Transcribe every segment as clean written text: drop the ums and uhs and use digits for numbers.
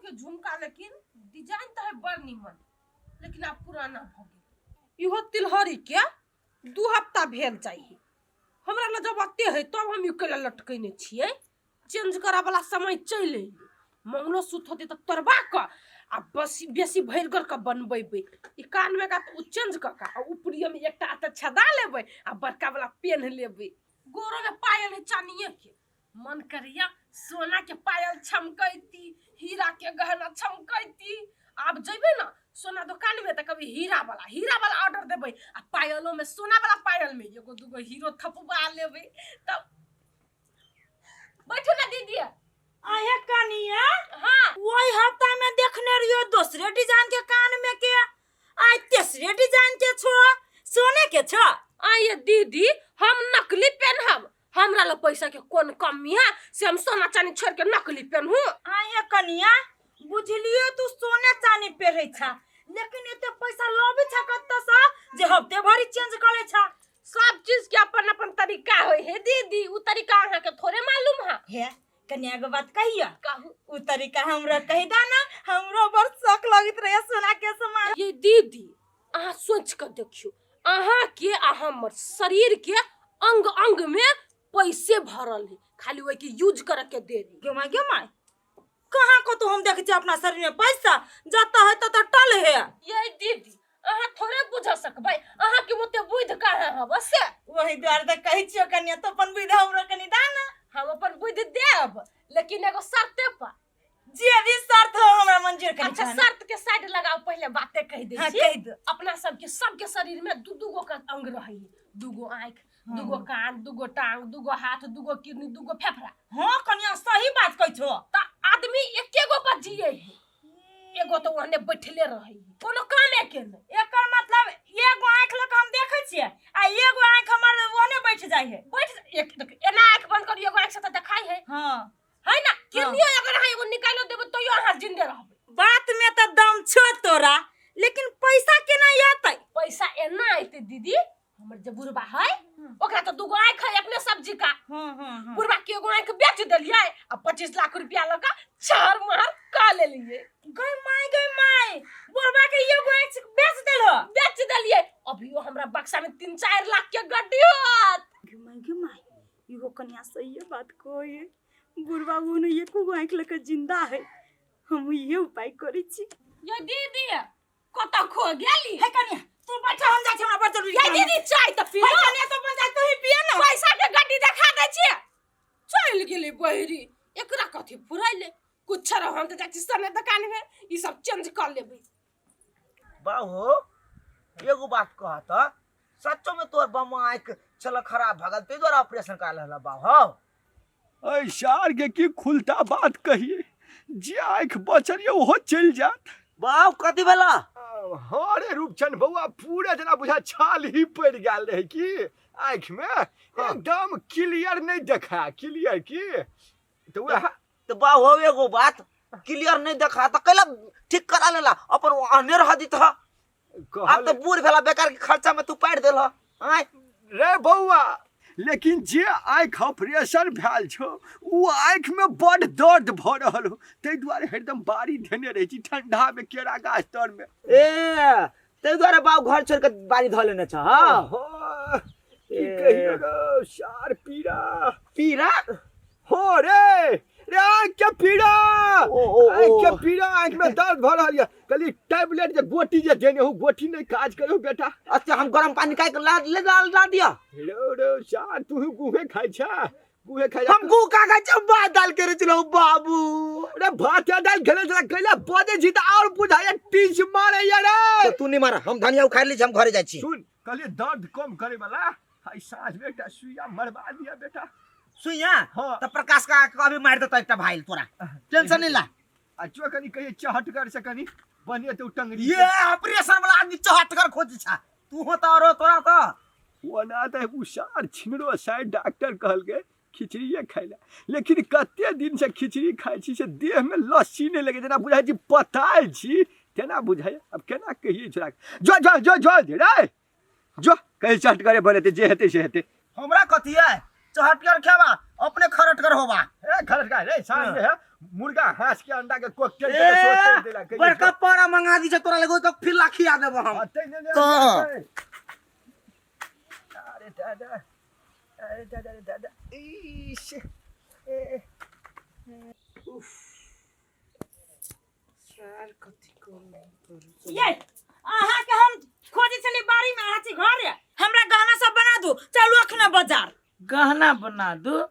के झुमका लेकिन डिजाइन तऽ है बड़ निमन, लेकिन आब पुराना भऽ गेल। इहो तिलहरी के 2 हफ्ता भेल चाहिए। हमरा लग जब अते है तब हम ई कैला लटकेने छियै। चेंज करऽ वाला समय चलि अयलै। मंगलोसूत्र होतै तऽ तोड़बा कऽ आ बसी बेसी भरिगर कऽ बनबेबै। ई कानमे का ओ चेंज कऽ कऽ आ ऊपरियेमे एकटा एतऽ छेदा लेबै आ बड़का वाला पेन्ह लेबै। गोरोमे पायल है चानिये के। मन करैया सोना के पायल छमकैती, हीरा के गहना छमकैती। आब जेबै ने सोना दोकान में तऽ कभी हीरा वाला ऑर्डर देबै आ पायलो में सोना वाला पायल में एगो दूगो हीरो थपवा लेबै। तब बैठू ना दीदी। आहे कनिया। हाँ। वही हफ्ता में देखने रहियो दूसरे डिजाइन के कान में के, आइ तेसरे डिजाइन के छो, सोने के छो। आइए दीदी, हम नकली पेनहब? हमरा लग पैसा के कोन कमी है से हम सोना चांदी छोड़ के नकली पेनहू? आइए कनिया, बुझलियो तू सोने चांदी पेहरै छा, लेकिन एते पैसा लबै छा कतऽ से जे हफ्ते भरि चेंज करै छा? सब चीज के अपन अपन तरीका होय है दीदी। उ तरीका अहाँ के थोड़े मालूम है। हे कनिया, एगो बात कहिया? कहू। उ तरीका हमरा कहि दा ना, हमरो बड़ शौक लगैत रहे सोना के सामान। ये दीदी, अहाँ सोच के देखियो, अहाँ के आ हमर शरीर के अंग अंग में पैसे भरल है, खाली ओहि के यूज करे के देरी। गे माय, गे माय, कहाँ को तो हम देखे छियै अपना शरीर में पैसा? जतऽ है ततऽ टल है। ये दीदी, अहाँ थोड़े बुझ सकबै, अहाँ के ओते बुद्धि कहाँ हब से। वही दुआरे तऽ कहै छियौ कनिया, तो अपन बुद्धि हमरो कनि दा ना। हम अपन बुद्धि देब, लेकिन एगो शर्ते पर। जे भी शर्त हो, हमरा मंजूर करी। अच्छा, शर्त के साइड लगाओ, पहले बातें कह दे छी। कहि दे। अपना सबके सबके शरीर में दू दू गो के अंग रहे है, दूगो आँख, दूगो कान, दूगो टांग, दूगो हाथ, दूगो किडनी, दूगो फेफड़ा। हाँ कनिया, सही बात कहै छो। त आदमी एके गो पर जिए है, एगो तो ओहने बैठले रहे है, कोनो कामे के नहीं। एकर मतलब एगो आँखि लऽ कऽ हम देखै छियै आ एगो आँखि हमर ओने बैठ जाइ है? बैठ एक देख, एना आँख बंद करियो, एगो आँख से तऽ देखाई है। हाँ। है ना? किडनियो अगर अहाँ एगो निकालो देबै तैयो अहाँ जिंदे रहबै। बात में तऽ दम छो तोरा, लेकिन पैसा केना एतै? पैसा एना अयतै दीदी, हमर जे बुढ़बा है ओकरा तऽ दूगो आँखि है अपने सब्जी का। हाँ हाँ हाँ बुढ़बा के एगो आँखि बेच देलियै आ 25 लाख रुपया लऽ कऽ छहर महर कऽ लेलियै। गई माय, गई माय, बुढ़बा के एगो आँखि बेच देलहो? बेच देलियै। अभियो हमरा बक्सा में 3-4 लाख के गड्डी होत। गे माय, गे माय, इहो कन्या सही बात कहे। बुढ़बा वो ने एको गो आँखि लऽ कऽ जिंदा है। हम इहे उपाय करै छी। ये दीदी, कतऽ खो गेली? हे कन्या, तू बैठ, हम जाइ छी, हमरा बड़ जरूरी ये काम है। दीदी, चाय तऽ पी हे लो। कन्या, तो बन जा, तू ही पिए ना। पैसा के गड्डी देखा दै छियै, चलि गेलै बहिरी। एकरा कथी फुरैले? कुछ रह, हम तऽ जाइ छी सोने दोकान में, ई सब चेंज कऽ लेबै। बाबू, एगो बात कह त, सचो में तोर बमा आँखि छल खराब भऽ गेल, ताहि दुआरे ऑपरेशन करा लेला बाबू? हौ ऐ सार के की खुलता बात कहिए, जे आँखि बचल ये ओहो चलि जात। बाबू, कथी भेला? हाँ रे रूपचंद बौआ, पूरा जेना बुझा छाल ही पड़ि गेल रहे कि आँखि में। एकदम क्लियर नहीं देखा, क्लियर की तो वह। तो बाबू हौ, एगो बात, क्लियर नहीं देखा तऽ कैला ठीक करा लेला? अपन ओहने रह दित ह। आब कहल तऽ बूढ़ भेला, बेकार के खर्चा में तू पारि देल ह आँय। रे बौआ, लेकिन जे आँखि ऑपरेशन भेल छौ ओ आँखिमे बड्ड दर्द भऽ रहल हो, ताहि दुआरे हरदम बाड़ी धेने रहै छी ठंडामे केरा गाछ तरमे। ए, ताहि दुआरे बाबू घर छोड़ के बाड़ी धऽ लेने छ? हँ। ओहो, की कहियो रो सार, पीड़ा। पीड़ा? हो रे रे, आँखि के पीड़ा। ओ, ओ, ओ। आँखि के पीड़ा, आँखि में दर्द भऽ रहल यऽ। कहली टैबलेट जे गोटी जे देने हो, गोटी नहि काज करू बेटा। अच्छा, हम गरम पानी काहे के ला ले ला, ला दिया। रो रो सार, तू गुहे खाइ छा, गुहे खाइ? हम गु का खाइ छी? भात दाल के छलहुँ बाबू। अरे, भात या दाल खेले छला, कैला बजै छी तऽ आओर बुझाइया टीस मारैया रे। तऽ तू नहीं मार, हम धनिया उखाड़ि लै छी, हम घरे जाइ छी। सुन, कहलिए दर्द कम करे वाला आई साँझ में एकटा सुइया मरवा दिया बेटा। सुइया? हाँ। तऽ प्रकाश का अभी मारि देतौ एकटा भाई, तोरा टेंशन नहीं ला। आ चो कनी कहिए चहटगर से कनी बनिए तो टंगरी। ये ऑपरेशन वाला आदमी चहटगर खोज छा तू हो तो औरो तोरा तो। ओना तऽ उषार छिनरो शायद डॉक्टर कहलकै खिचड़िए खाइ लए, लेकिन कते दिन से खिचड़ी खाइ छी से देह में लस्सी नहि लगै, जेना बुझाइ छी पताल छी तेना बुझाइ। आब केना कहिए छोड़ा के? जो जो जो जो रे जो, कहीं चहटगरे बनेतै, जे हेतै से हेतै। हमरा कथी है चहटगर खेबा? अपने खरटगर होबा। ए खरटका रे, साँझ में है मुर्गा हाँस के अंडा के कॉकटेल के सोच देला ए बड़का पारा मंगा दी छै तोरा लगो तो फिर लाखी आ देबो हम। तो अरे दादा, अरे दादा, अरे दादा, ईश, ए। ये अहाँ के हम खोजे छली बाड़ी में, अहाँ छी घरे। हमरा गहना सब बना दू, चलू अखने बाजार। गहना बना दू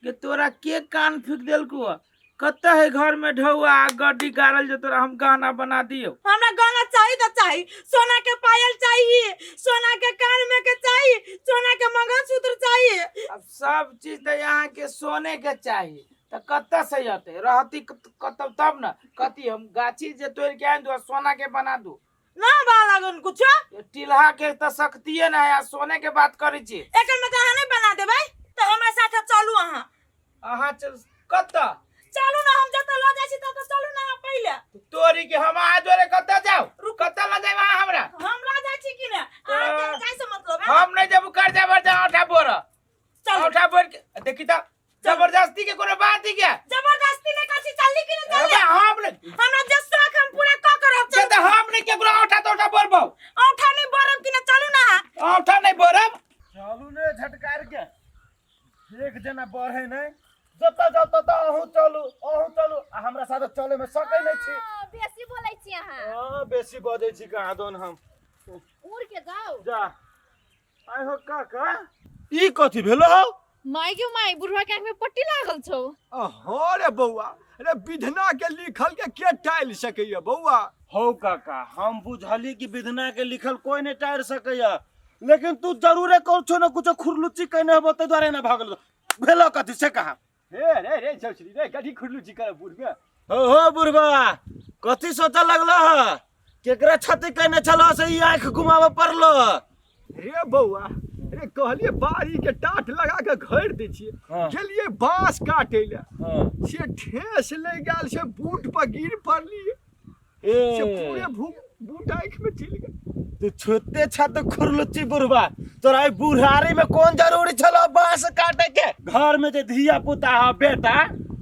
के तोरा के कान फूक देलको? कत है घर में ढौआ गड्डी गाड़ल जे तोरा हम गहना बना दियो? हमरा गहना चाही त चाही, सोना के पायल चाहिए, सोना के कान में के चाहिए, सोना के मंगलसूत्र चाहिए। अब सब चीज त यहाँ के सोने के चाहिए, त कत से अते रहती कत तब न कति हम गाछी जे तोड़ के आन दू सोना के बना दू। ना बा लागन कुछ टिल्हा के त शक्तिये ना है, आ सोने के बात करै छी। एकर मतलब अहाँ नहीं बना देबै त हमरा साथे चलू अहाँ। अहाँ चल कत? चलू ना, हम जतऽ लऽ जाइ छी ततऽ चलू ना अहाँ पहिले। तोरी के हम अहाँ जोरे कत जाउ? कत लऽ जायब अहाँ हमरा? हम लऽ जाइ छी कि ने? अहाँ के जाइ से मतलब है? हम नहीं जब कर्जा बर्जा औठा बोर। चलू। औठा बोर के देखी त जबरदस्ती के कोनो बात ही क्या? जबरदस्ती नहीं कथी, चलली कि नहीं चलली? अबे हम नहीं। हमरा जे शौक हम पूरा क करब। से त हम नहीं केकरो औठा तौठा बोरबौ। औठा नहीं बोरब कि नहीं? चलू ना। औठा नहीं बोरब। चलू ने झटकार के एक जना बढ़े नहीं, जतऽ जाउ ततऽ अहूँ चलू अहूँ चलू, आ हमरा साथे चले में सकै नहीं छी। हाँ, बेसी बोलै छी अहाँ। हाँ, बेसी बजै छी कहाँ दोन हम। उड़ के जाउ। जा आइ हो काका, ई कथी भेलो हौ? माय गे माय, बुढ़वा के आँख में पट्टी लागल छौ। हाँ रे बौआ, अरे विधना के लिखल के के टालि सकैया बौआ? हौ काका, हम बुझली कि विधना के लिखल कोई नहीं टार सकैया, लेकिन तू जरूरे कुछो न कुछो खुरलुच्ची कहने हबो ताहि दुआरे ना भागल भेलो। कथी से कहा? हे रे रे चौचरी रे, कथी खुरलुच्ची करब बुढ़बे? हो हो बुढ़बा, कथी सोचऽ लगलो ह? केकरा छति कहने छलो से ई आँख घुमाबऽ पड़लो? रे बौआ रे, कहलिए बाड़ी के टाट लगा के घर दै छियै। हाँ। गेलिए बाँस काटे ले। हाँ। से ठेस लागि गेल, से बूट पर गिर पड़लिए, ए से पूरे बूट आँखि में चलि गेल। तू छोटे छा तो खुरलुच्ची बुढ़बा, तोरा ई बुढ़ारी में कोन जरूरी छलो बांस काटे के? घर में जे धिया पुता ह बेटा,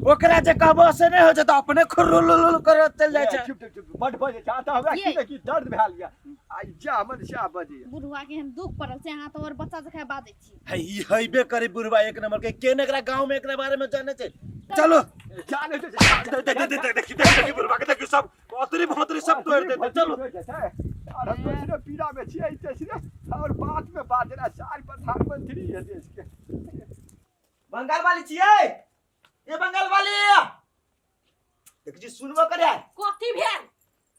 ओकरा जे कहबो से नहीं हो जेतो, अपने खुरलुलुल करत चल जाइ छै। चुप चुप चुप, बड बजै छै। आ तऽ हमरा की ये। ने की दर्द भेल यऽ, आ जा मन सएह बजैया। बुढ़वा के हम दुख पड़ल छै, अहाँ तऽ और बच्चा जकाँ बाजै छी। है ई हैबे करे बुढ़बा एक नंबर के, केने एकरा गांव में एकरा बारे में जाने छै। चलो जाने दे, देख देख देख देख देख बुढ़बा के देखी, सब अतरी भोतरी सब तोड़ देते। चलो। और हम दूसरे पीड़ा में छियै तेसरे और बात में बात ना, सार प्रधानमंत्री है देश के। बंगाल वाली छियै? ए बंगाल वाली, देख जी सुनबो करे। कथी भेल?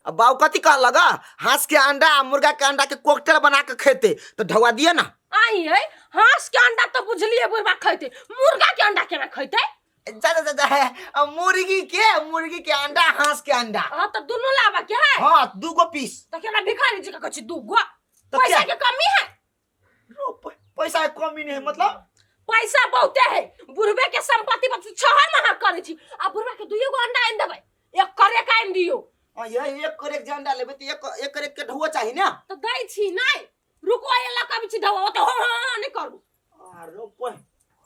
अब बाऊ कथी कह लगा? हंस के अंडा आ मुर्गा के अंडा के कॉकटेल बना के खेते तो ढवा दिए ना। आई है हंस के अंडा तो बुझलिए बुढ़बा खैते, मुर्गा के अंडा केना खैते? जा जा जा, जा अब मुर्गी के अंडा, हंस के अंडा। हाँ तो दोनों लाबा के है? हाँ, दू गो पीस। तो केना भिखारी जी के कहै छी दू गो? तो पैसा क्या? के कमी है? रो, पैसा के कमी नहीं है मतलब? पैसा बहुते है, बुढ़बे के संपत्ति पर छहर महर करै छी, आ बुढ़बा के दुइयो गो अंडा आनि देबै, एक करे के आनि दियौ। हाँ, ये एक करे के अंडा लेबै तो एक करे के ढौआ चाही ना। तो दै छी नै, रुको, ए लऽ कऽ अबै छी ढौआ, ओतऽ हो हो हो नहि करू। अरे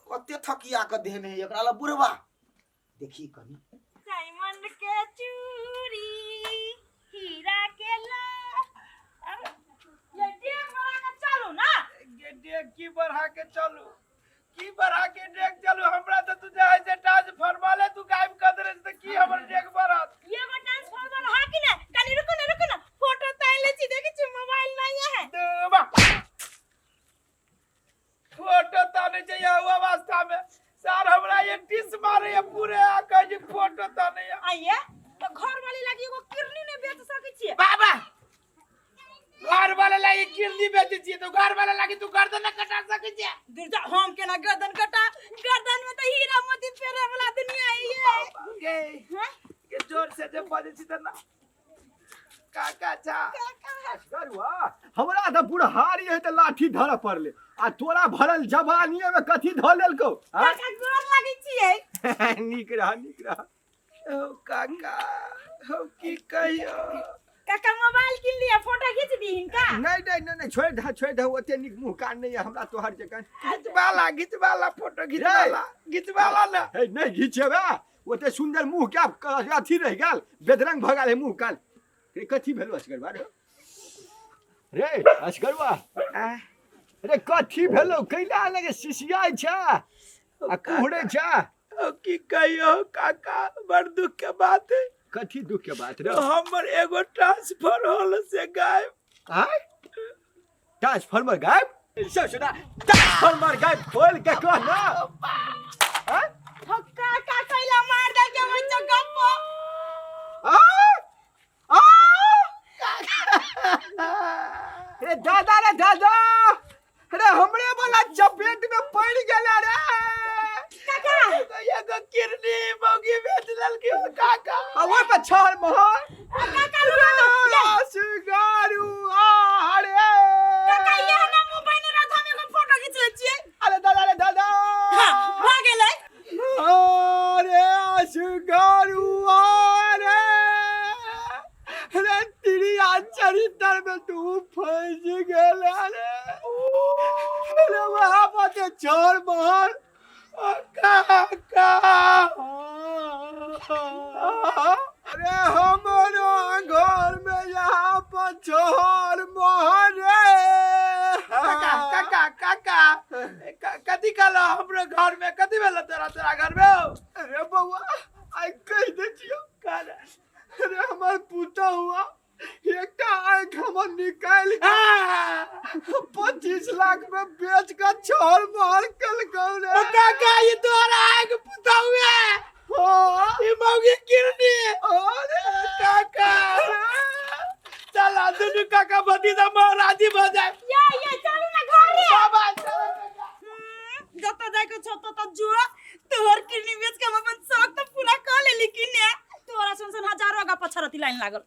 कते थकिया के देने है एकरा ला बुढ़बा, देखी कनी। डायमंड के चूड़ी हीरा के ला, अरे ये डेग बढ़ा के चलू ना। ये डेग की बढ़ा के चलू, की बढ़ा के डेग चलू? हमरा तो तू जे है से ट्रांसफार्मर तू गायब कर देले त की हमर डेग बढ़त? ये गो ट्रांसफार्मर है कि ना? कनी रुको ना, रुको ना, फोटो ताइले छी, देखै छी मोबाइल नहीं है। देबा फोटो ताने चाहिए हुआ अवस्था में सर, हमरा ये टिस मारे ये पूरे आ कहे जे फोटो ताने ये। आइए तो घर वाली लागी एगो किरनी नहीं बेच सकै छी। बाबा घर वाला लागी किरनी बेचे छी तो घर वाला लागी तू गर्दन न कटा सकै छी? दुर्जा, हम केना गर्दन कटा? गर्दन में तो हीरा मोती पेरे वाला दुनिया है ये। के हैं? के जोर से जे बजे छी त ना काका छा। गरुआ, हमरा तऽ बुढ़हारी है तऽ लाठी धरऽ पड़ले, आ तोरा भरल जवानीये में कथी धऽ लेलकौ? आँय? काका गोर लागै छियै। नीक रह, नीक रह। ओ काका, हो की कहियो। काका मोबाइल किन लिया फोटो खींच दी हिनका। नहीं नहीं नहीं नहीं, छोड़ दे छोड़ दे, ओते नीक मुंह कान नहीं है हमरा तोहर जकाँ। घिचवाला घिचवाला फोटो घिचवाला घिचवाला ना। हे नहीं घिचेबे, ओते सुंदर मुंह के अथी रह गेल, बेदरंग भऽ गेल है मुंह कान। रे कथी भेलो असगरवा रे? रे असगरवा रे कथी भेलो, कैला लगे सिसियाइ छै आ कुहरे छै? ओ की कहियो काका, बड़ दुख के बात है। कथी दुख के बात रे? हमर एगो ट्रांसफर होल से गायब। आय ट्रांसफार्मर गायब? सब सुना, ट्रांसफार्मर गायब खोल के कह ना। आय? हो काका कैला मार दे के बच्चा गप्पो। आय? आय? रे दादा रे दादा रे, हमरे वाला चपेट में पड़ गेला रे। काका एगो किरनी मौगी बेच देलकै हो काका। आ ओहि पर छहर मोहर। काका रुका दो ले। सिगारू अरे काका ये ना मोबाइल रात हम एगो फोटो खींच ले छियै। अरे दादा रे दादा, हां भ गेलै। अरे सिगारू अरे रे तिरिया चरित्र में तू फंस गेल रे। अरे वहाँ पर छोड़ मोहर। काका अरे हमारो घर में यहाँ पर छोड़ मोहर रे। काका काका काका कथी कहलो हमरो घर में कथी भेलो तोरा तोरा घर में हो? अरे बउआ आई कह दे छियो। कर अरे हमार पुता हुआ एकटा आँख हमर निकालि के 25 लाख में बेच के छोड़ मोहर कलकौ रे। ओ काका ये तोरा आँख पुता हुए हाँ। ये मौगी किरनी। अरे काका चल दुनू काका भतीजा मोर राजी भ जाए। या या चलू ना घरे। बाबा चलो काका। जतऽ जाय के छौ ततऽ जो, तोहर किडनी बेच के हम अपन शौक तऽ पूरा कऽ लेली कि ने। तोरा सन सन हजारो आगा पछरती लाइन लागल।